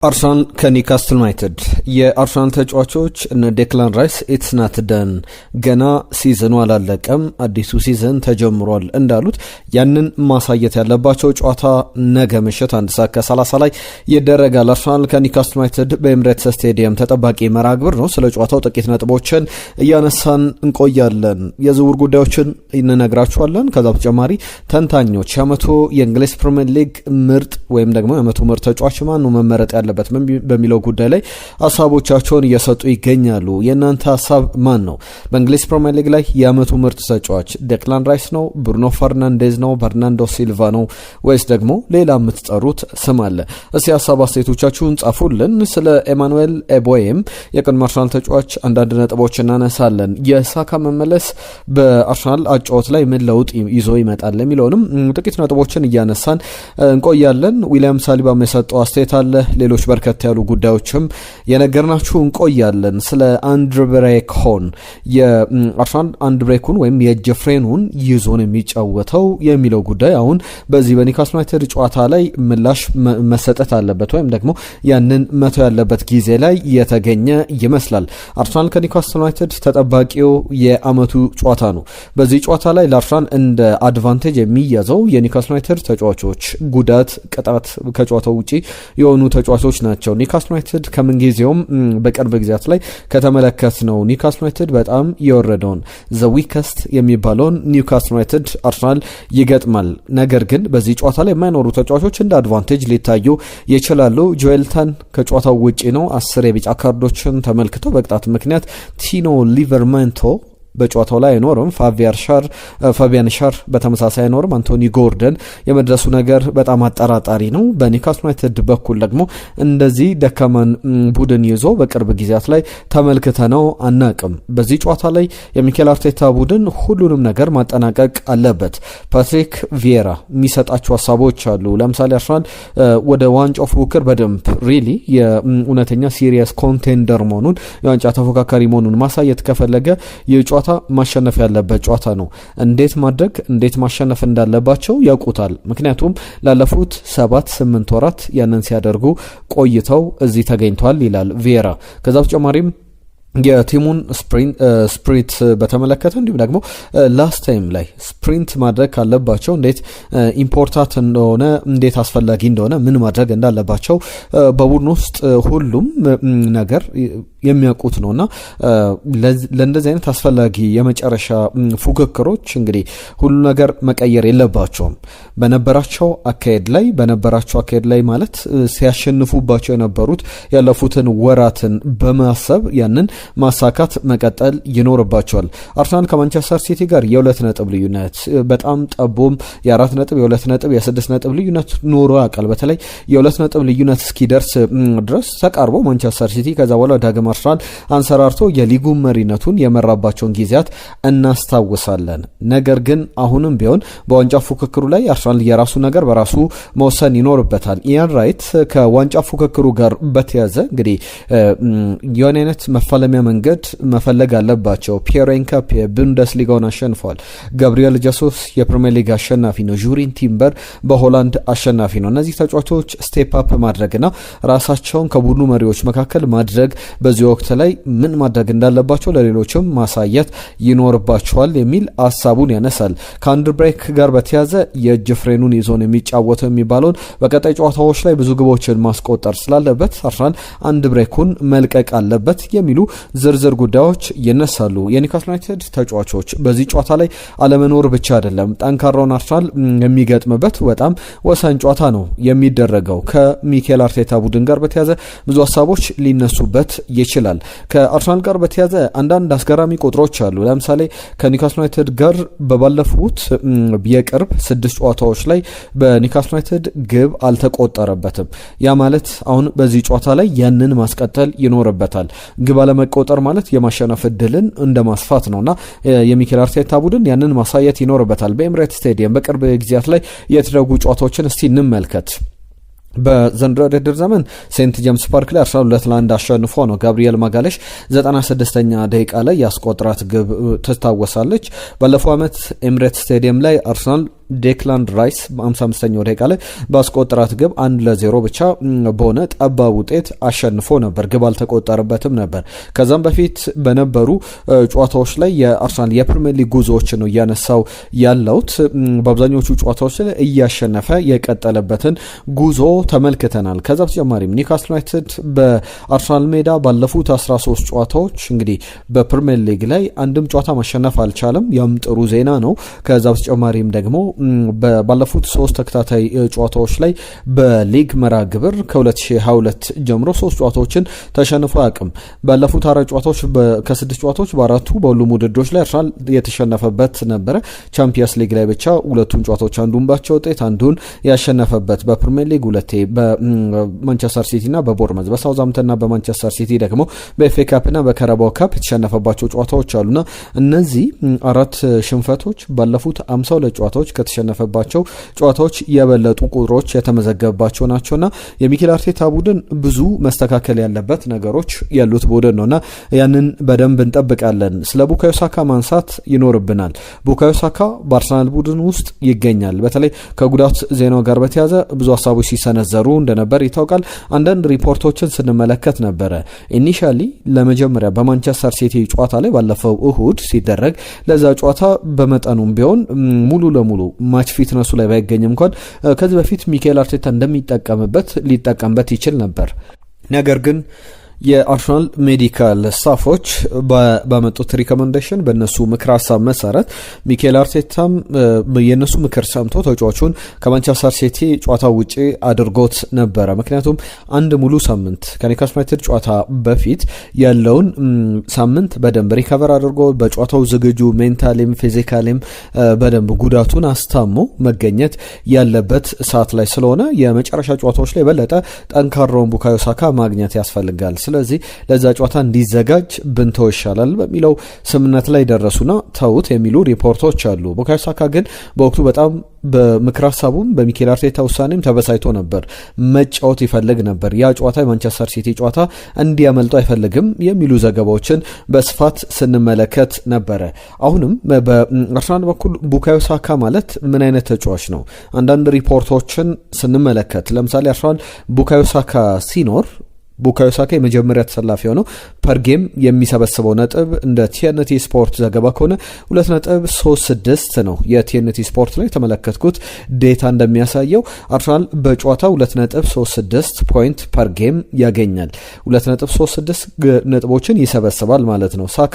አርሰናል ከኒውካስትል ዩናይትድ። የአርሰናል ተጫዋቾች እነ ዴክላን ራይስ "It's not done፣ ገና season ኑ አላለቀም፣ አዲሱ season ተጀምሯል" እንዳሉት ያንን ማሳየት ያለባቸው ጨዋታ ነገ ምሽት 1 ሰዓት ከ30 ላይ ይደረጋል። አርሰናል ከኒውካስትል ዩናይትድ በኤምሬትስ ስቴዲየም ተጠባቂ መርሃ ግብር ነው። ስለ ጨዋታው ጥቂት ነጥቦችን እያነሳን እንቆያለን። የዝውውር ጉዳዮችን እንነግራችኋለን። ከዛ በተጨማሪ ተንታኞች የዓመቱ የእንግሊዝ ፕሪምየር ሊግ ምርጥ ወይም ደግሞ የዓመቱ ምርጥ ተጫዋች ማን ነው መመረጥ ያለበት በሚለው ጉዳይ ላይ ሀሳቦቻቸውን እየሰጡ ይገኛሉ። የእናንተ ሀሳብ ማን ነው? በእንግሊዝ ፕሪምየር ሊግ ላይ የዓመቱ ምርጥ ተጫዋች ዴክላን ራይስ ነው? ብሩኖ ፈርናንዴዝ ነው? በርናንዶ ሲልቫ ነው? ወይስ ደግሞ ሌላ የምትጠሩት ስም አለ? እስቲ ሀሳብ አስተያየቶቻችሁን ጻፉልን። ስለ ኤማኑኤል ኤቦዬም የቀድሞ አርሰናል ተጫዋች አንዳንድ ነጥቦች እናነሳለን። የሳካ መመለስ በአርሰናል አጨዋወት ላይ ምን ለውጥ ይዞ ይመጣል የሚለውንም ጥቂት ነጥቦችን እያነሳን እንቆያለን። ዊሊያም ሳሊባም የሰጠው አስተያየት አለ። ሌሎች በርከት ያሉ ጉዳዮችም የነገርናችሁ እንቆያለን። ስለ ሃንድብሬክ ሆን፣ የአርሰናል ሃንድብሬኩን ወይም የእጅ ፍሬኑን ይዞ ነው የሚጫወተው የሚለው ጉዳይ አሁን በዚህ በኒውካስል ዩናይትድ ጨዋታ ላይ ምላሽ መሰጠት አለበት ወይም ደግሞ ያንን መተው ያለበት ጊዜ ላይ የተገኘ ይመስላል። አርሰናል ከኒውካስል ዩናይትድ ተጠባቂው የአመቱ ጨዋታ ነው። በዚህ ጨዋታ ላይ ለአርሰናል እንደ advantage የሚያዘው የኒውካስል ዩናይትድ ተጫዋቾች ጉዳት፣ ቅጣት፣ ከጨዋታው ውጪ የሆኑ ተጫዋቾች ናቸው። ኒውካስል ዩናይትድ ከምንጊዜውም በቅርብ ጊዜያት ላይ ከተመለከትነው ኒውካስል ዩናይትድ በጣም የወረደውን፣ the weakest የሚባለውን ኒውካስል ዩናይትድ አርሰናል ይገጥማል። ነገር ግን በዚህ ጨዋታ ላይ የማይኖሩ ተጫዋቾች እንደ advantage ሊታዩ ይችላሉ። ጆኤልተን ከጨዋታው ውጪ ነው። 10 የቢጫ ካርዶችን ተመልክቶ በቅጣት ምክንያት ቲኖ ሊቨርመንቶ በጨዋታው ላይ አይኖርም። ፋቢያን ሻር በተመሳሳይ አይኖርም። አንቶኒ ጎርደን የመድረሱ ነገር በጣም አጠራጣሪ ነው። በኒውካስል ዩናይትድ በኩል ደግሞ እንደዚህ ደካማን ቡድን ይዞ በቅርብ ጊዜያት ላይ ተመልክተነው አናቅም። በዚህ ጨዋታ ላይ የሚኬል አርቴታ ቡድን ሁሉንም ነገር ማጠናቀቅ አለበት። ፓትሪክ ቪዬራ የሚሰጣቸው ሀሳቦች አሉ። ለምሳሌ አርሰናል ወደ ዋንጫው ፉክክር በደንብ really የእውነተኛ serious contender መሆኑን፣ የዋንጫ ተፎካካሪ መሆኑን ማሳየት ከፈለገ ይህ ጨዋታ ማሸነፍ ያለበት ጨዋታ ነው። እንዴት ማድረግ፣ እንዴት ማሸነፍ እንዳለባቸው ያውቁታል። ምክንያቱም ላለፉት 7-8 ወራት ያንን ሲያደርጉ ቆይተው እዚህ ተገኝተዋል ይላል ቪዬራ። ከዛ በተጨማሪም የ team ኡን spirit በተመለከተ እንዲሁም ደግሞ last time ላይ sprint ማድረግ ካለባቸው እንዴት important እንደሆነ፣ እንዴት አስፈላጊ እንደሆነ፣ ምን ማድረግ እንዳለባቸው በቡድን ውስጥ ሁሉም ነገር የሚያውቁት ነው እና ለእንደዚህ አይነት አስፈላጊ የመጨረሻ ፉክክሮች እንግዲህ ሁሉ ነገር መቀየር የለባቸውም። በነበራቸው አካሄድ ላይ ማለት ሲያሸንፉባቸው የነበሩት ያለፉትን ወራትን በማሰብ ያንን ማሳካት መቀጠል ይኖርባቸዋል። አርሰናል ከማንቸስተር ሲቲ ጋር የ2 ነጥብ ልዩነት በጣም ጠቦም የ4 ነጥብ፣ የ2 ነጥብ፣ የ6 ነጥብ ልዩነት ኖሮ ያውቃል። በተለይ የ2 ነጥብ ልዩነት እስኪደርስ ድረስ ተቃርቦ ማንቸስተር ሲቲ ከዛ በኋላ ዳግም አርሰናል አንሰራርቶ የሊጉ መሪነቱን የመራባቸውን ጊዜያት እናስታውሳለን። ነገር ግን አሁንም ቢሆን በዋንጫ ፉክክሩ ላይ አርሰናል የራሱ ነገር በራሱ መወሰን ይኖርበታል። ኢያን ራይት ከዋንጫ ፉክክሩ ጋር በተያዘ እንግዲህ የሆነ አይነት መፋለሚያ መንገድ መፈለግ አለባቸው። ፒየር ኢንካፔ ቡንደስሊጋውን አሸንፏል። ጋብሪኤል ጀሱስ የፕሪሚየር ሊግ አሸናፊ ነው። ጁሪን ቲምበር በሆላንድ አሸናፊ ነው። እነዚህ ተጫዋቾች step up ማድረግና ራሳቸውን ከቡድኑ መሪዎች መካከል ማድረግ፣ በዚህ ወቅት ላይ ምን ማድረግ እንዳለባቸው ለሌሎችም ማሳየት ይኖርባቸዋል የሚል ሀሳቡን ያነሳል። ከሃንድብሬክ ጋር በተያዘ የእጅ ፍሬኑን ይዞ ነው የሚጫወተው የሚባለውን በቀጣይ ጨዋታዎች ላይ ብዙ ግቦችን ማስቆጠር ስላለበት አርሰናል ሃንድብሬኩን መልቀቅ አለበት የሚሉ ዝርዝር ጉዳዮች ይነሳሉ። የኒውካስል ዩናይትድ ተጫዋቾች በዚህ ጨዋታ ላይ አለመኖር ብቻ አይደለም፣ ጠንካራውን አርሰናል የሚገጥምበት በጣም ወሳኝ ጨዋታ ነው የሚደረገው። ከሚኬል አርቴታ ቡድን ጋር በተያዘ ብዙ ሀሳቦች ሊነሱበት ይችላል። ከአርሰናል ጋር በተያዘ አንዳንድ አስገራሚ ቁጥሮች አሉ። ለምሳሌ ከኒውካስል ዩናይትድ ጋር በባለፉት የቅርብ ስድስት ጨዋታዎች ላይ በኒውካስል ዩናይትድ ግብ አልተቆጠረበትም። ያ ማለት አሁን በዚህ ጨዋታ ላይ ያንን ማስቀጠል ይኖርበታል። ግብ አለመቆጠር ማለት የማሸነፍ እድልን እንደ ማስፋት ነውና የሚኬል አርቴታ ቡድን ያንን ማሳየት ይኖርበታል። በኤምሬትስ ስቴዲየም በቅርብ ጊዜያት ላይ የተደረጉ ጨዋታዎችን እስቲ እንመልከት። በዘንድሮ ውድድር ዘመን ሴንት ጄምስ ፓርክ ላይ አርሰናል 2-1 አሸንፎ ነው። ጋብሪኤል ማጋሌሽ 96ኛ ደቂቃ ላይ ያስቆጠራት ግብ ትታወሳለች። ባለፈው ዓመት ኤምሬትስ ስቴዲየም ላይ አርሰናል ዴክላን ራይስ በ55ኛው ደቂቃ ላይ ባስቆጠራት ግብ 1-0 ብቻ በሆነ ጠባብ ውጤት አሸንፎ ነበር። ግብ አልተቆጠረበትም ነበር። ከዛም በፊት በነበሩ ጨዋታዎች ላይ የአርሰናል የፕሪሚየር ሊግ ጉዞዎችን ነው እያነሳው ያለውት። በአብዛኞቹ ጨዋታዎች ላይ እያሸነፈ የቀጠለበትን ጉዞ ተመልክተናል። ከዛ በተጨማሪም ኒውካስል ዩናይትድ በአርሰናል ሜዳ ባለፉት 13 ጨዋታዎች እንግዲህ በፕሪሚየር ሊግ ላይ አንድም ጨዋታ ማሸነፍ አልቻለም። ያም ጥሩ ዜና ነው። ከዛ በተጨማሪም ደግሞ ባለፉት 3 ተከታታይ ጨዋታዎች ላይ በሊግ መርሃ ግብር ከ2022 ጀምሮ 3 ጨዋታዎችን ተሸንፎ አያውቅም። ባለፉት 4 ጨዋታዎች ከ6 ጨዋታዎች በአራቱ በሁሉም ውድድሮች ላይ አርሰናል የተሸነፈበት ነበረ። ቻምፒየንስ ሊግ ላይ ብቻ ሁለቱን ጨዋታዎች አንዱን በአቻ ውጤት አንዱን ያሸነፈበት፣ በፕሪሚየር ሊግ ሁለቴ በማንቸስተር ሲቲና በቦርመዝ፣ በሳውዝሃምፕተንና በማንቸስተር ሲቲ ደግሞ በኤፍኤ ካፕና በካራባኦ ካፕ የተሸነፈባቸው ጨዋታዎች አሉና እነዚህ 4 ሽንፈቶች ባለፉት 52 ጨዋታዎች ከተሸነፈባቸው ጨዋታዎች የበለጡ ቁጥሮች የተመዘገበባቸው ናቸውና የሚኬል አርቴታ ቡድን ብዙ መስተካከል ያለበት ነገሮች ያሉት ቡድን ነውና ያንን በደንብ እንጠብቃለን። ስለ ቡካዮ ሳካ ማንሳት ይኖርብናል። ቡካዮ ሳካ በአርሰናል ቡድን ውስጥ ይገኛል። በተለይ ከጉዳት ዜናው ጋር በተያያዘ ብዙ ሀሳቦች ሲሰነዘሩ እንደነበር ይታወቃል። አንዳንድ ሪፖርቶችን ስንመለከት ነበረ። Initially ለመጀመሪያ በማንቸስተር ሲቲ ጨዋታ ላይ ባለፈው እሁድ ሲደረግ ለዛ ጨዋታ በመጠኑም ቢሆን ሙሉ ለሙሉ match fitness ኡ ላይ ባይገኝም እንኳን ከዚህ በፊት ሚካኤል አርቴታ እንደሚጠቀምበት ሊጠቀምበት ይችል ነበር። ነገር ግን የአርሰናል medical staff ኦች ባመጡት recommendation፣ በእነሱ ምክር ሀሳብ መሰረት ሚኬል አርቴታም የእነሱ ምክር ሰምቶ ተጫዋቹን ከማንቸስተር ሲቲ ጨዋታ ውጪ አድርጎት ነበረ። ምክንያቱም አንድ ሙሉ ሳምንት ከኒውካስል ዩናይትድ ጨዋታ በፊት ያለውን ሳምንት በደንብ recover አድርጎ በጨዋታው ዝግጁ፣ mentally ም physically ም በደንብ ጉዳቱን አስታሞ መገኘት ያለበት ሰዓት ላይ ስለሆነ የመጨረሻ ጨዋታዎች ላይ የበለጠ ጠንካራውን ቡካዮ ሳካ ማግኘት ያስፈልጋል። ስለዚህ ለዛ ጨዋታ እንዲዘጋጅ ብንተው ይሻላል በሚለው ስምምነት ላይ ደረሱና ተውት የሚሉ ሪፖርቶች አሉ። ቡካዮ ሳካ ግን በወቅቱ በጣም በምክር ሀሳቡም በሚኬል አርቴታ ውሳኔም ተበሳይቶ ነበር። መጫወት ይፈልግ ነበር። ያ ጨዋታ የማንቸስተር ሲቲ ጨዋታ እንዲያመልጡ አይፈልግም የሚሉ ዘገባዎችን በስፋት ስንመለከት ነበረ። አሁንም በአርሰናል በኩል ቡካዮ ሳካ ማለት ምን አይነት ተጫዋች ነው? አንዳንድ ሪፖርቶችን ስንመለከት ለምሳሌ አርሰናል ቡካዮ ሳካ ሲኖር ቡካዮ ሳካ የመጀመሪያ ተሰላፊ ሆነው per game የሚሰበስበው ነጥብ እንደ ቲኤንቲ ስፖርት ዘገባ ከሆነ 2.36 ነው። የቲኤንቲ ስፖርት ላይ የተመለከትኩት data እንደሚያሳየው አርሰናል በጨዋታ 2.36 point per game ያገኛል። 2.36 ነጥቦችን ይሰበስባል ማለት ነው። ሳካ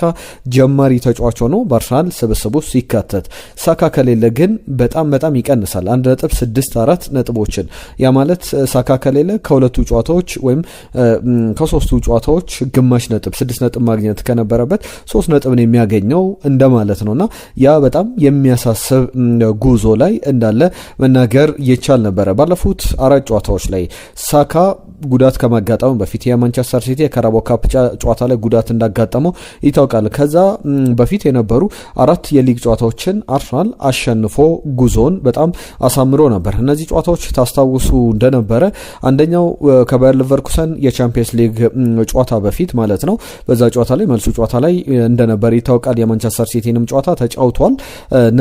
ጀማሪ ተጫዋች ሆኖ በአርሰናል ስብስብ ውስጥ ሲካተት፣ ሳካ ከሌለ ግን በጣም በጣም ይቀንሳል። 1.64 ነጥቦችን። ያ ማለት ሳካ ከሌለ ከሁለቱ ጨዋታዎች ወይም ከሶስቱ ጨዋታዎች ግማሽ ነጥብ፣ 6 ነጥብ ማግኘት ከነበረበት 3 ነጥብን የሚያገኘው እንደማለት ነው እና ያ በጣም የሚያሳስብ ጉዞ ላይ እንዳለ መናገር ይቻል ነበረ። ባለፉት አራት ጨዋታዎች ላይ ሳካ ጉዳት ከማጋጠሙ በፊት የማንቸስተር ሲቲ የካራባኦ ካፕ ጨዋታ ላይ ጉዳት እንዳጋጠመው ይታወቃል። ከዛ በፊት የነበሩ አራት የሊግ ጨዋታዎችን አርሰናል አሸንፎ ጉዞን በጣም አሳምሮ ነበር። እነዚህ ጨዋታዎች ታስታውሱ እንደነበረ አንደኛው ከባየር ሌቨርኩሰን የቻምፒየንስ ሊግ ጨዋታ በፊት ማለት ነው። በዛ ጨዋታ ላይ መልሱ ጨዋታ ላይ እንደነበር ይታወቃል። የማንቸስተር ሲቲንም ጨዋታ ተጫውቷል።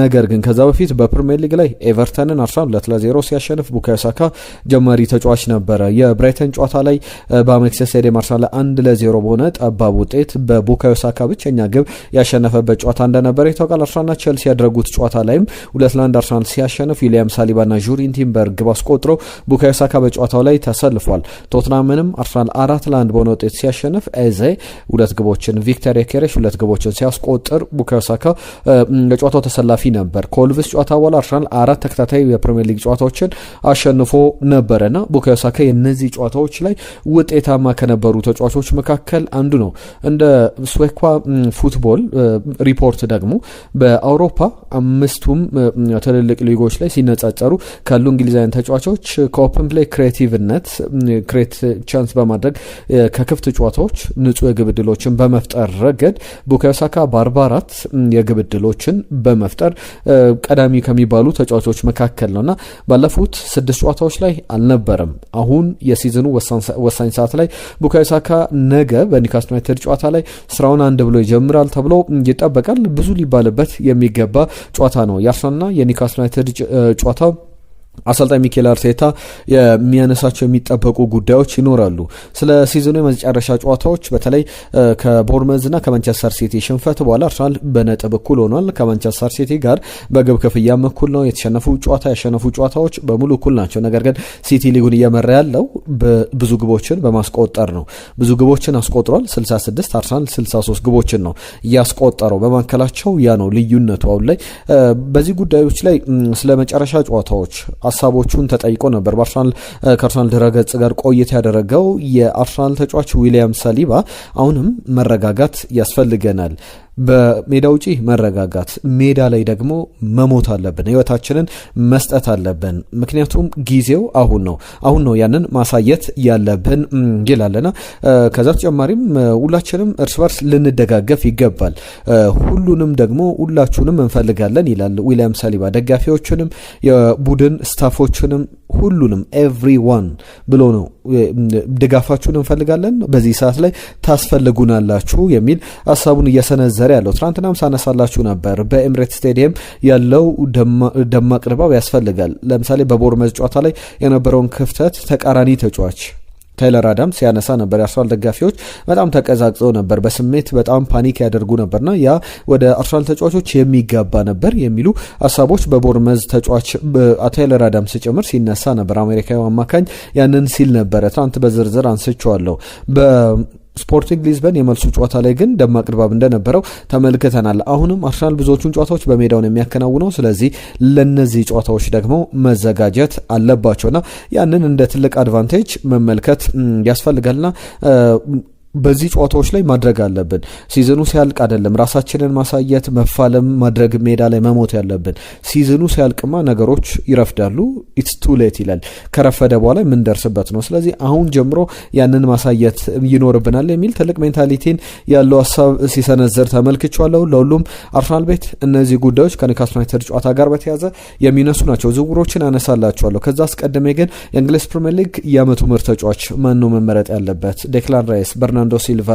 ነገር ግን ከዛ በፊት በፕሪሚየር ሊግ ላይ ኤቨርተንን አርሰናል 2-0 ሲያሸንፍ ቡካዮ ሳካ ጀማሪ ተጫዋች ነበረ። የብራይተን ጨዋታ ላይ በአሜክስ ስቴዲየም አርሰናል 1-0 በሆነ ጠባብ ውጤት በቡካዮ ሳካ ብቸኛ ግብ ያሸነፈበት ጨዋታ እንደነበረ ይታወቃል። አርሰናልና ቼልሲ ያደረጉት ጨዋታ ላይም 2-1 አርሰናል ሲያሸንፍ ዊሊያም ሳሊባና ጁሪን ቲምበር ግብ አስቆጥረው ቡካዮ ሳካ በጨዋታው ላይ ተሰልፏል። ቶትናምንም አርሰናል 4-1 በሆነ ውጤት ሲያሸንፍ ኤዜ ሁለት ግቦችን፣ ቪክተር ዮኬሬሽ ሁለት ግቦችን ሲያስቆጥር ቡካዮ ሳካ ለጨዋታው ተሰላፊ ነበር። ከወልቭስ ጨዋታ በኋላ አርሰናል አራት ተከታታይ የፕሪሚየር ሊግ ጨዋታዎችን አሸንፎ ነበረና ቡካዮ ሳካ የእነዚህ ጨዋታዎች ላይ ውጤታማ ከነበሩ ተጫዋቾች መካከል አንዱ ነው። እንደ ስዌኳ ፉትቦል ሪፖርት ደግሞ በአውሮፓ አምስቱም ትልልቅ ሊጎች ላይ ሲነጻጸሩ ካሉ እንግሊዛውያን ተጫዋቾች ከ open play creative ነት፣ create chance በማድረግ፣ ከክፍት ጨዋታዎች ንጹህ የግብ ዕድሎችን በመፍጠር ረገድ ቡካዮ ሳካ በ44 የግብ ዕድሎችን በመፍጠር ቀዳሚ ከሚባሉ ተጫዋቾች መካከል ነው እና ባለፉት ስድስት ጨዋታዎች ላይ አልነበረም። አሁን የ season ኑ season ኡ ወሳኝ ሰዓት ላይ ቡካዮ ሳካ ነገ በኒውካስል ዩናይትድ ጨዋታ ላይ ስራውን አንድ ብሎ ይጀምራል ተብሎ ይጠበቃል። ብዙ ሊባልበት የሚገባ ጨዋታ ነው። የአርሰናልና የኒውካስል ዩናይትድ ጨዋታ አሰልጣኝ ሚኬል አርቴታ የሚያነሳቸው የሚጠበቁ ጉዳዮች ይኖራሉ። ስለ season ኡ የመጨረሻ ጨዋታዎች በተለይ ከቦርንመዝና ከማንቸስተር ሲቲ ሽንፈት በኋላ አርሰናል በነጥብ እኩል ሆኗል። ከማንቸስተር ሲቲ ጋር በግብ ክፍያም እኩል ነው። የተሸነፉ ጨዋታ ያሸነፉ ጨዋታዎች በሙሉ እኩል ናቸው። ነገር ግን ሲቲ ሊጉን እየመራ ያለው ብዙ ግቦችን በማስቆጠር ነው። ብዙ ግቦችን አስቆጥሯል፣ 66። አርሰናል 63 ግቦችን ነው እያስቆጠረው። በመካከላቸው ያ ነው ልዩነቱ አሁን ላይ። በዚህ ጉዳዮች ላይ ስለ መጨረሻ ጨዋታዎች ሀሳቦቹን ተጠይቆ ነበር። በአርሰናል ከአርሰናል ድረገጽ ጋር ቆይታ ያደረገው የአርሰናል ተጫዋች ዊሊያም ሳሊባ አሁንም መረጋጋት ያስፈልገናል፣ በሜዳ ውጪ መረጋጋት፣ ሜዳ ላይ ደግሞ መሞት አለብን፣ ህይወታችንን መስጠት አለብን። ምክንያቱም ጊዜው አሁን ነው፣ አሁን ነው ያንን ማሳየት ያለብን ይላልና ከዛ ተጨማሪም ሁላችንም እርስ በርስ ልንደጋገፍ ይገባል፣ ሁሉንም ደግሞ ሁላችሁንም እንፈልጋለን ይላል ዊሊያም ሳሊባ። ደጋፊዎቹንም የቡድን staff ኦቹንም ሁሉንም everyone ብሎ ነው ድጋፋችሁን እንፈልጋለን፣ በዚህ ሰዓት ላይ ታስፈልጉናላችሁ የሚል ሀሳቡን እየሰነዘረ ያለው። ትናንትናም ሳነሳላችሁ ነበር። በኤምሬት ስቴዲየም ያለው ደማቅ ድባብ ያስፈልጋል። ለምሳሌ በቦርንመዝ ጨዋታ ላይ የነበረውን ክፍተት ተቃራኒ ተጫዋች ታይለር አዳምስ ሲያነሳ ነበር። የአርሰናል ደጋፊዎች በጣም ተቀዛቅዘው ነበር፣ በስሜት በጣም panic ያደርጉ ነበርና ያ ወደ አርሰናል ተጫዋቾች የሚጋባ ነበር የሚሉ ሀሳቦች በቦርንመዝ ተጫዋች ታይለር አዳምስ ጭምር ሲነሳ ነበር። አሜሪካዊ አማካኝ ያንን ሲል ነበረ። ትናንት በዝርዝር አንስቼዋለሁ። በስፖርቲንግ ሊዝበን የመልሱ ጨዋታ ላይ ግን ደማቅ ድባብ እንደነበረው ተመልክተናል። አሁንም አርሰናል ብዙዎቹን ጨዋታዎች በሜዳው ነው የሚያከናውነው። ስለዚህ ለነዚህ ጨዋታዎች ደግሞ መዘጋጀት አለባቸውና ያንን እንደ ትልቅ advantage መመልከት ያስፈልጋልና በዚህ ጨዋታዎች ላይ ማድረግ አለብን። Season ኡ ሲያልቅ አይደለም ራሳችንን ማሳየት፣ መፋለም፣ ማድረግ፣ ሜዳ ላይ መሞት ያለብን። Season ኡ ሲያልቅማ ነገሮች ይረፍዳሉ። It's too late ይላል። ከረፈደ በኋላ የምንደርስበት ነው። ስለዚህ አሁን ጀምሮ ያንን ማሳየት ይኖርብናል የሚል ትልቅ mentality ን ያለው ሀሳብ ሲሰነዝር ተመልክቼዋለሁ። ለሁሉም አርሰናል ቤት እነዚህ ጉዳዮች ከኒውካስል ዩናይትድ ጨዋታ ጋር በተያያዘ የሚነሱ ናቸው። ዝውውሮችን አነሳላችኋለሁ። ከዛ አስቀድሜ ግን የእንግሊዝ ፕሪምየር ሊግ የአመቱ ምርጥ ተጫዋች ማን ነው መመረጥ ያለበት? ዴክላን ራይስ፣ በርናንዶ ሲልቫ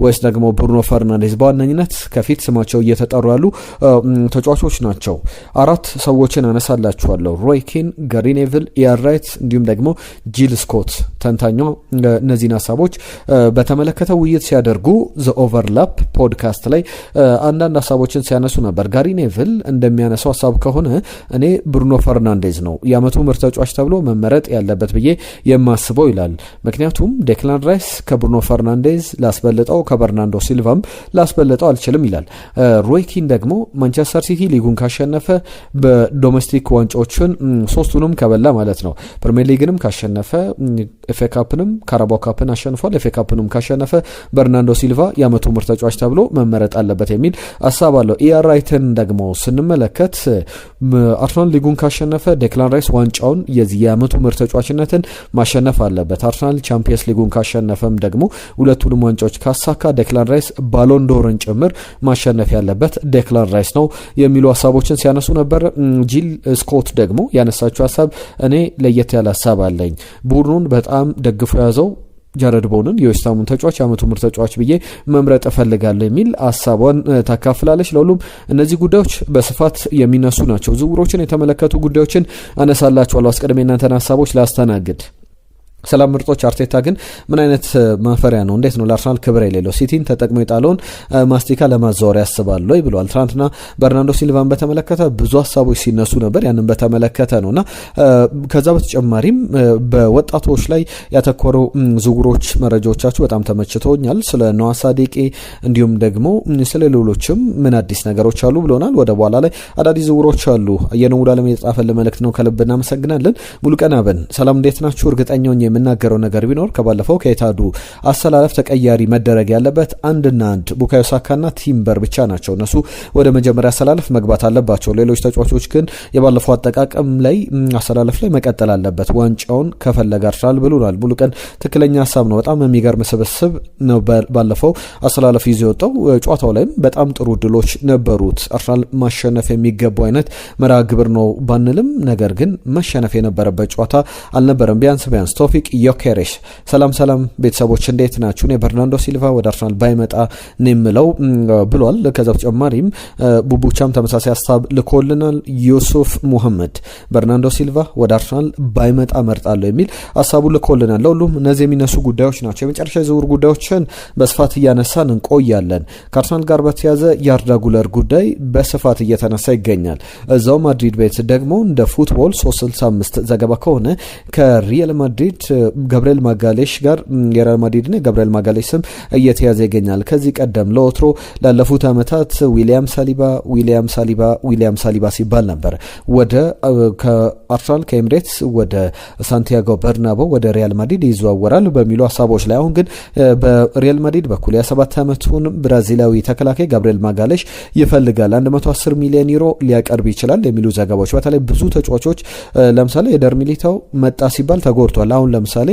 ወይስ ደግሞ ብሩኖ ፈርናንዴዝ? በዋነኝነት ከፊት ስማቸው እየተጠሩ ያሉ ተጫዋቾች ናቸው። አራት ሰዎችን አነሳላችኋለሁ። ሮይ ኪን፣ ጋሪ ኔቭል፣ ኢያን ራይት እንዲሁም ደግሞ ጂል ስኮት ተንታኟ እነዚህን ሀሳቦች በተመለከተ ውይይት ሲያደርጉ The Overlap ፖድካስት ላይ አንዳንድ ሀሳቦችን ሲያነሱ ነበር። ጋሪ ኔቭል እንደሚያነሳው ሀሳብ ከሆነ እኔ ብሩኖ ፈርናንዴዝ ነው የአመቱ ምርጥ ተጫዋች ተብሎ መመረጥ ያለበት ብዬ የማስበው ይላል። ምክንያቱም ዴክላን ራይስ ከብሩኖ ፈርናንዴዝ ላስበልጠው ከበርናንዶ ሲልቫም ላስበልጠው አልችልም ይላል። ሮይ ኪን ደግሞ ማንቸስተር ሲቲ ሊጉን ካሸነፈ በ domestic ዋንጫዎችን ሶስቱንም ከበላ ማለት ነው፣ ፕሪሚየር ሊግንም ካሸነፈ ኤፍ ኤ ካፕንም ካራባው ካፕን አሸንፏል። ኤፍ ኤ ካፕንም ካሸነፈ በርናንዶ ሲልቫ የአመቱ ምርጥ ተጫዋች ተብሎ መመረጥ አለበት የሚል ሀሳብ አለው። ኢያን ራይትን ደግሞ ስንመለከት አርሰናል ሊጉን ካሸነፈ ዴክላን ራይስ ዋንጫውን የዚህ የአመቱ ምርጥ ተጫዋችነትን ማሸነፍ አለበት። አርሰናል ቻምፒየንስ ሊጉን ካሸነፈም ደግሞ ሁለቱንም ዋንጫዎች ካሳካ ዴክላን ራይስ ባሎንዶርን ጭምር ማሸነፍ ያለበት ዴክላን ራይስ ነው የሚሉ ሀሳቦችን ሲያነሱ ነበር። ጂል ስኮት ደግሞ ያነሳችው ሀሳብ እኔ ለየት ያለ ሀሳብ አለኝ። ቡድኑን በጣም ደግፎ የያዘው ጃረድ ቦውንን የዌስትሃሙን ተጫዋች የአመቱ ምርጥ ተጫዋች ብዬ መምረጥ እፈልጋለሁ የሚል ሀሳቧን ታካፍላለች። ለሁሉም እነዚህ ጉዳዮች በስፋት የሚነሱ ናቸው። ዝውውሮችን የተመለከቱ ጉዳዮችን አነሳላችኋለሁ። አስቀድሜ እናንተን ሀሳቦች ላስተናግድ። ሰላም ምርጦች። አርቴታ ግን ምን አይነት ማፈሪያ ነው? እንዴት ነው ለአርሰናል ክብር የሌለው? ሲቲን ተጠቅሞ የጣለውን ማስቲካ ለማዛወር ያስባል ወይ ብለዋል። ትናንትና በርናንዶ ሲልቫን በተመለከተ ብዙ ሀሳቦች ሲነሱ ነበር። ያንን በተመለከተ ነው እና ከዛ በተጨማሪም በወጣቶች ላይ ያተኮሩ ዝውውሮች መረጃዎቻችሁ በጣም ተመችቶኛል። ስለ ኖዋ ሳዲቂ እንዲሁም ደግሞ ስለ ሌሎችም ምን አዲስ ነገሮች አሉ ብሎናል። ወደ በኋላ ላይ አዳዲስ ዝውውሮች አሉ። አየነው ሙሉዓለም የተጻፈልን መልእክት ነው። ከልብ እናመሰግናለን። ሙሉቀን አበን ሰላም፣ እንዴት ናችሁ? እርግጠኛው የምናገረው ነገር ቢኖር ከባለፈው ከኢታዱ አሰላለፍ ተቀያሪ መደረግ ያለበት አንድና አንድ ቡካዮ ሳካና ቲምበር ብቻ ናቸው። እነሱ ወደ መጀመሪያ አሰላለፍ መግባት አለባቸው። ሌሎች ተጫዋቾች ግን የባለፈው አጠቃቀም ላይ አሰላለፍ ላይ መቀጠል አለበት ዋንጫውን ከፈለገ አርሰናል ብሎናል። ሙሉቀን ትክክለኛ ሀሳብ ነው። በጣም የሚገርም ስብስብ ነው ባለፈው አሰላለፍ ይዞ የወጣው። ጨዋታው ላይም በጣም ጥሩ ድሎች ነበሩት። አርሰናል ማሸነፍ የሚገባው አይነት መርሃ ግብር ነው ባንልም፣ ነገር ግን መሸነፍ የነበረበት ጨዋታ አልነበረም። ቢያንስ ቢያንስ ቶፊቅ ቶፊቅ ዮኬሬሽ፣ ሰላም ሰላም ቤተሰቦች፣ እንዴት ናችሁ? እኔ በርናንዶ ሲልቫ ወደ አርሰናል ባይመጣ ነው የምለው ብሏል። ከዛ በተጨማሪም ቡቡቻም ተመሳሳይ ሀሳብ ልኮልናል። ዩሱፍ ሙሐመድ በርናንዶ ሲልቫ ወደ አርሰናል ባይመጣ መርጣለሁ የሚል ሀሳቡ ልኮልናል። ለሁሉም እነዚህ የሚነሱ ጉዳዮች ናቸው። የመጨረሻ የዝውውር ጉዳዮችን በስፋት እያነሳን እንቆያለን። ከአርሰናል ጋር በተያዘ የአርዳ ጉለር ጉዳይ በስፋት እየተነሳ ይገኛል። እዛው ማድሪድ ቤት ደግሞ እንደ ፉትቦል 365 ዘገባ ከሆነ ከሪያል ማድሪድ ገብርኤል ማጋሌሽ ጋር፣ የሪያል ማድሪድና የገብርኤል ማጋሌሽ ስም እየተያዘ ይገኛል። ከዚህ ቀደም ለወትሮ ላለፉት ዓመታት ዊሊያም ሳሊባ፣ ዊሊያም ሳሊባ፣ ዊሊያም ሳሊባ ሲባል ነበር። ወደ ከአርሰናል ከኤምሬትስ ወደ ሳንቲያጎ በርናቦ ወደ ሪያል ማድሪድ ይዘዋወራል በሚሉ ሀሳቦች ላይ፣ አሁን ግን በሪያል ማድሪድ በኩል የ7 ዓመቱን ብራዚላዊ ተከላካይ ጋብርኤል ማጋሌሽ ይፈልጋል። 110 ሚሊዮን ዩሮ ሊያቀርብ ይችላል የሚሉ ዘገባዎች፣ በተለይ ብዙ ተጫዋቾች፣ ለምሳሌ ኤደር ሚሊታው መጣ ሲባል ተጎድቷል። አሁን ለምሳሌ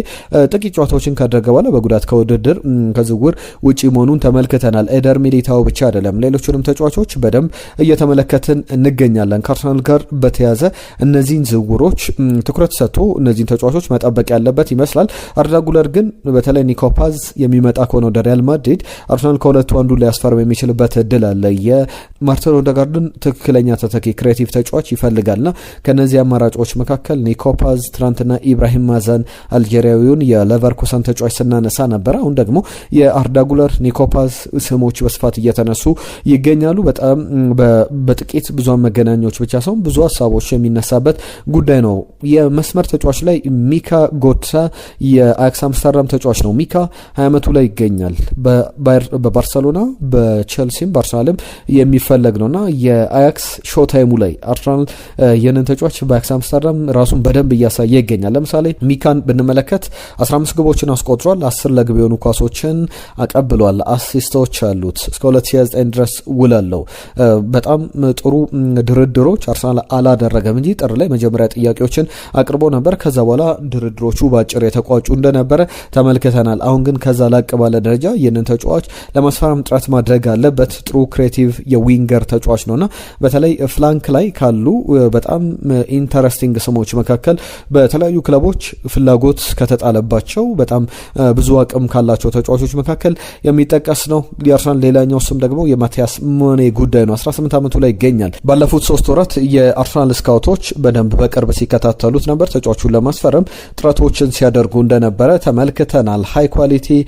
ጥቂት ጨዋታዎችን ካደረገ በኋላ በጉዳት ከውድድር፣ ከዝውውር ውጪ መሆኑን ተመልክተናል። ኤደር ሚሊታው ብቻ አይደለም፣ ሌሎቹንም ተጫዋቾች በደንብ እየተመለከትን እንገኛለን። ከአርሰናል ጋር በተያዘ እነዚህን ዝውውሮች ትኩረት ሰጥቶ እነዚህን ተጫዋቾች መጠበቅ ያለበት ይመስላል። አርዳ ጉለር ግን በተለይ ኒኮ ፓዝ የሚመጣ ከሆነ ወደ ሪያል ማድሪድ፣ አርሰናል ከሁለቱ አንዱ ሊያስፈርም የሚችልበት እድል አለ። የማርቲን ኦዴጋርድን ትክክለኛ ተተኪ creative ተጫዋች ይፈልጋልና ከነዚህ አማራጮች መካከል ኒኮ ፓዝ፣ ትናንትና ኢብራሂም ማዛን አልጄሪያዊውን የሌቨርኩሰን ተጫዋች ስናነሳ ነበረ። አሁን ደግሞ የአርዳ ጉለር፣ ኒኮ ፓዝ ስሞች በስፋት እየተነሱ ይገኛሉ። በጣም በጥቂት ብዙሃን መገናኛዎች ብቻ ሳይሆን ብዙ ሀሳቦች የሚነሳበት ጉዳይ ነው። የመስመር ተጫዋች ላይ ሚካ ጎትሳ የአያክስ አምስተርዳም ተጫዋች ነው። ሚካ 20 ዓመቱ ላይ ይገኛል። በባርሰሎና፣ በቸልሲም፣ በአርሰናልም የሚፈለግ ነው እና የአያክስ show time ኡ ላይ አርሰናል ይህንን ተጫዋች በአያክስ አምስተርዳም ራሱን በደንብ እያሳየ ይገኛል። ለምሳሌ ሚካን ብንመለከት 15 ግቦችን አስቆጥሯል። 10 ለግብ የሆኑ ኳሶችን አቀብሏል። Assist ኦች አሉት። እስከ 2029 ድረስ ውል አለው። በጣም ጥሩ ድርድሮች አርሰናል አላደረገም እንጂ ጥር ላይ መጀመሪያ ጥያቄዎችን አቅርቦ ነበር። ከዛ በኋላ ድርድሮቹ በአጭር የተቋጩ እንደነበረ ተመልክተናል። አሁን ግን ከዛ ላቅ ባለ ደረጃ ይህንን ተጫዋች ለማስፈረም ጥረት ማድረግ አለበት። ጥሩ creative የ winger ተጫዋች ነውና በተለይ flank ላይ ካሉ በጣም interesting ስሞች መካከል፣ በተለያዩ ክለቦች ፍላጎት ከተጣለባቸው፣ በጣም ብዙ አቅም ካላቸው ተጫዋቾች መካከል የሚጠቀስ ነው። የአርሰናል ሌላኛው ስም ደግሞ የማቲያስ ሙኒዬ ጉዳይ ነው። 18 ዓመቱ ላይ ይገኛል። ባለፉት 3 ወራት የአርሰናል ስካውቶች በደንብ በቅርብ ሲከታተሉት ነበር። ተጫዋቹን ለማስፈረም ጥረቶችን ሲያደርጉ እንደነበረ ተመልክተናል። High quality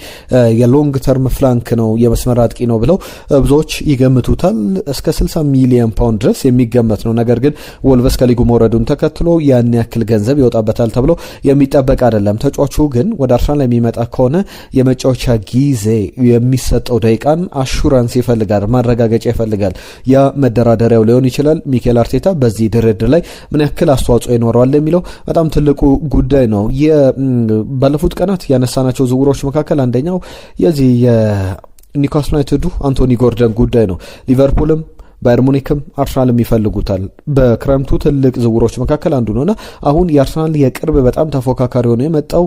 የ long term flank ነው፣ የመስመር አጥቂ ነው ብለው ብዙዎች ይገምቱታል። እስከ 60 ሚሊዮን ፓውንድ ድረስ የሚገመት ነው። ነገር ግን ወልቨስ ከሊጉ መውረዱን ተከትሎ ያን ያክል ገንዘብ ይወጣበታል ተብሎ የሚጠበቅ አይደለም። ተጫዋቹ ግን ወደ አርሰናል የሚመጣ ከሆነ የመጫወቻ ጊዜ የሚሰጠው ደቂቃን assurance ይፈልጋል፣ ማረጋገጫ ይፈልጋል። ያ መደራደሪያው ሊሆን ይችላል። ሚኬል አርቴታ በዚህ ድርድር ላይ ምን ያክል አስተዋጽኦ ይኖረዋል የሚለው በጣም ትልቁ ጉዳይ ነው። ባለፉት ቀናት ያነሳናቸው ዝውውሮች መካከል አንደኛው የዚህ የኒውካስል ዩናይትዱ አንቶኒ ጎርደን ጉዳይ ነው። ሊቨርፑልም፣ ባየር ሙኒክም፣ አርሰናልም ይፈልጉታል። በክረምቱ ትልቅ ዝውውሮች መካከል አንዱ ነውና አሁን የአርሰናል የቅርብ በጣም ተፎካካሪ ሆኖ የመጣው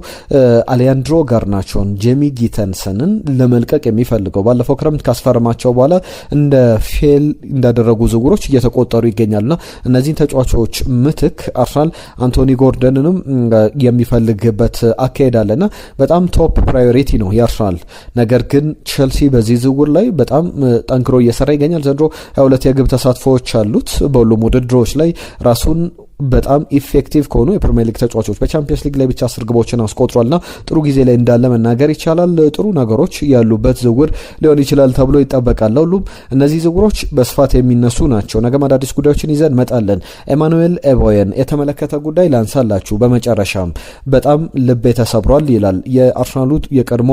አሌሃንድሮ ጋርናቾን፣ ጄሚ ጊተንስንን ለመልቀቅ የሚፈልገው፣ ባለፈው ክረምት ካስፈረማቸው በኋላ እንደ fail እንዳደረጉ ዝውውሮች እየተቆጠሩ ይገኛሉና እነዚህን ተጫዋቾች ምትክ አርሰናል አንቶኒ ጎርደንንም የሚፈልግበት አካሄድ አለና በጣም top priority ነው የአርሰናል። ነገር ግን ቸልሲ በዚህ ዝውውር ላይ በጣም ጠንክሮ እየሰራ ይገኛል። ዘንድሮ 22 የግብ ተሳትፎዎች አሉት። በሁሉም ውድድሮች ላይ ራሱን በጣም effective ከሆኑ የፕሪሚየር ሊግ ተጫዋቾች፣ በቻምፒየንስ ሊግ ላይ ብቻ 10 ግቦችን አስቆጥሯልና ጥሩ ጊዜ ላይ እንዳለ መናገር ይቻላል። ጥሩ ነገሮች ያሉበት ዝውውር ሊሆን ይችላል ተብሎ ይጠበቃል። ለሁሉም እነዚህ ዝውውሮች በስፋት የሚነሱ ናቸው። ነገም አዳዲስ ጉዳዮችን ይዘን እንመጣለን። ኤማኑኤል ኤቦየን የተመለከተ ጉዳይ ላንሳላችሁ። በመጨረሻም በጣም ልቤ ተሰብሯል ይላል የአርሰናሉ የቀድሞ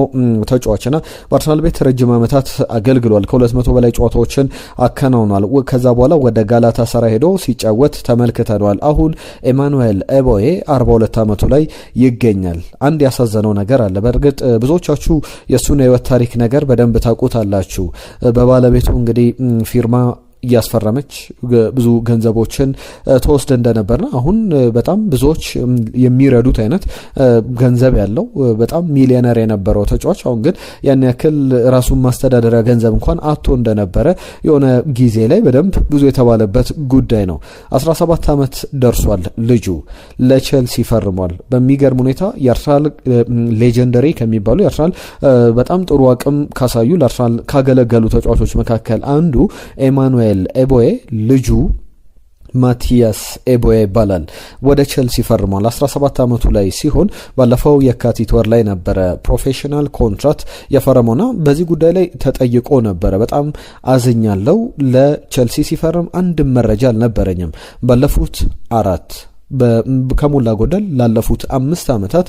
ተጫዋችና በአርሰናል ቤት ረጅም ዓመታት አገልግሏል። ከ200 በላይ ጨዋታዎችን አከናውኗል። ከዛ በኋላ ወደ ጋላታ ሰራይ ሄዶ ሲጫወት ተመልክተነዋል። አሁን ኤማኑኤል ኤቦዬ 42 ዓመቱ ላይ ይገኛል። አንድ ያሳዘነው ነገር አለ። በእርግጥ ብዙዎቻችሁ የእሱን የህይወት ታሪክ ነገር በደንብ ታውቁታላችሁ። በባለቤቱ እንግዲህ ፊርማ እያስፈረመች ብዙ ገንዘቦችን ተወስደ እንደነበርና አሁን በጣም ብዙዎች የሚረዱት አይነት ገንዘብ ያለው፣ በጣም ሚሊዮነር የነበረው ተጫዋች አሁን ግን ያን ያክል ራሱን ማስተዳደሪያ ገንዘብ እንኳን አጥቶ እንደነበረ የሆነ ጊዜ ላይ በደንብ ብዙ የተባለበት ጉዳይ ነው። 17 ዓመት ደርሷል ልጁ፣ ለቼልሲ ፈርሟል። በሚገርም ሁኔታ የአርሰናል legendary ከሚባሉ፣ የአርሰናል በጣም ጥሩ አቅም ካሳዩ፣ ለአርሰናል ካገለገሉ ተጫዋቾች መካከል አንዱ ኤማኑኤል ኤቦዬ ልጁ ማቲያስ ኤቦዬ ይባላል። ወደ ቼልሲ ፈርሟል። 17 ዓመቱ ላይ ሲሆን ባለፈው የካቲት ወር ላይ ነበረ professional contract የፈረመውና በዚህ ጉዳይ ላይ ተጠይቆ ነበረ። በጣም አዝኛለው። ለቼልሲ ሲፈርም አንድም መረጃ አልነበረኝም። ባለፉት አራት፣ ከሞላ ጎደል ላለፉት 5 ዓመታት፣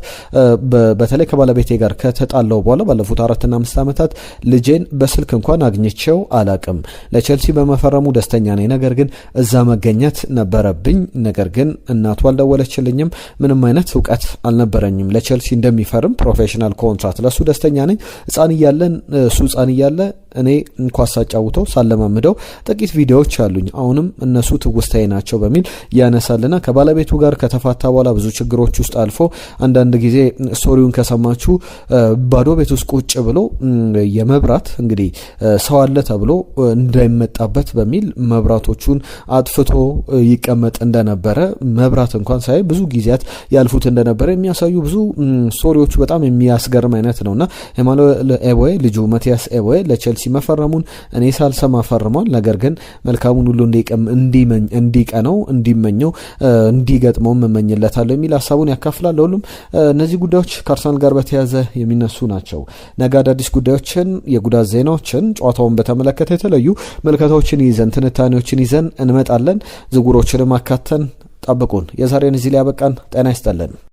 በተለይ ከባለቤቴ ጋር ከተጣላው በኋላ ባለፉት 4ና 5 ዓመታት ልጄን በስልክ እንኳን አግኝቼው አላቅም። ለቼልሲ በመፈረሙ ደስተኛ ነኝ። ነገር ግን እዛ መገኘት ነበረብኝ። ነገር ግን እናቱ አልደወለችልኝም። ምንም አይነት እውቀት አልነበረኝም ለቼልሲ እንደሚፈርም professional contract። ለእሱ ደስተኛ ነኝ። ህፃን እያለን እሱ ህፃን እያለ እኔ ኳስ ሳጫውተው፣ ሳለማምደው ጥቂት ቪዲዮዎች አሉኝ። አሁንም እነሱ ትውስታዬ ናቸው በሚል ያነሳልና ከባለቤቱ ጋር ከተፋታ በኋላ ብዙ ችግሮች ውስጥ አልፎ አንዳንድ ጊዜ story ውን ከሰማችሁ ባዶ ቤት ውስጥ ቁጭ ብሎ የመብራት እንግዲህ ሰው አለ ተብሎ እንዳይመጣበት በሚል መብራቶቹን አጥፍቶ ይቀመጥ እንደነበረ፣ መብራት እንኳን ሳይ ብዙ ጊዜያት ያልፉት እንደነበረ የሚያሳዩ ብዙ story ዎቹ በጣም የሚያስገርም አይነት ነውና ኤማኑኤል ኤቦዬ ልጁ ማቲያስ ኤቦዬ ለቼልሲ መፈረሙን እኔ ሳልሰማ ፈርሟል። ነገር ግን መልካሙን ሁሉ እንዲቀነው፣ እንዲመኘው፣ እንዲገጥመው እመኝለታለሁ የሚል ሀሳቡን ያካፍላል። ለሁሉም እነዚህ ጉዳዮች ከአርሰናል ጋር በተያያዘ የሚነሱ ናቸው። ነገ አዳዲስ ጉዳዮችን፣ የጉዳት ዜናዎችን፣ ጨዋታውን በተመለከተ የተለዩ ምልከታዎችን ይዘን፣ ትንታኔዎችን ይዘን እንመጣለን። ዝውውሮችንም አካተን ጠብቁን። የዛሬን እዚህ ላይ ያበቃን። ጤና ይስጠልን።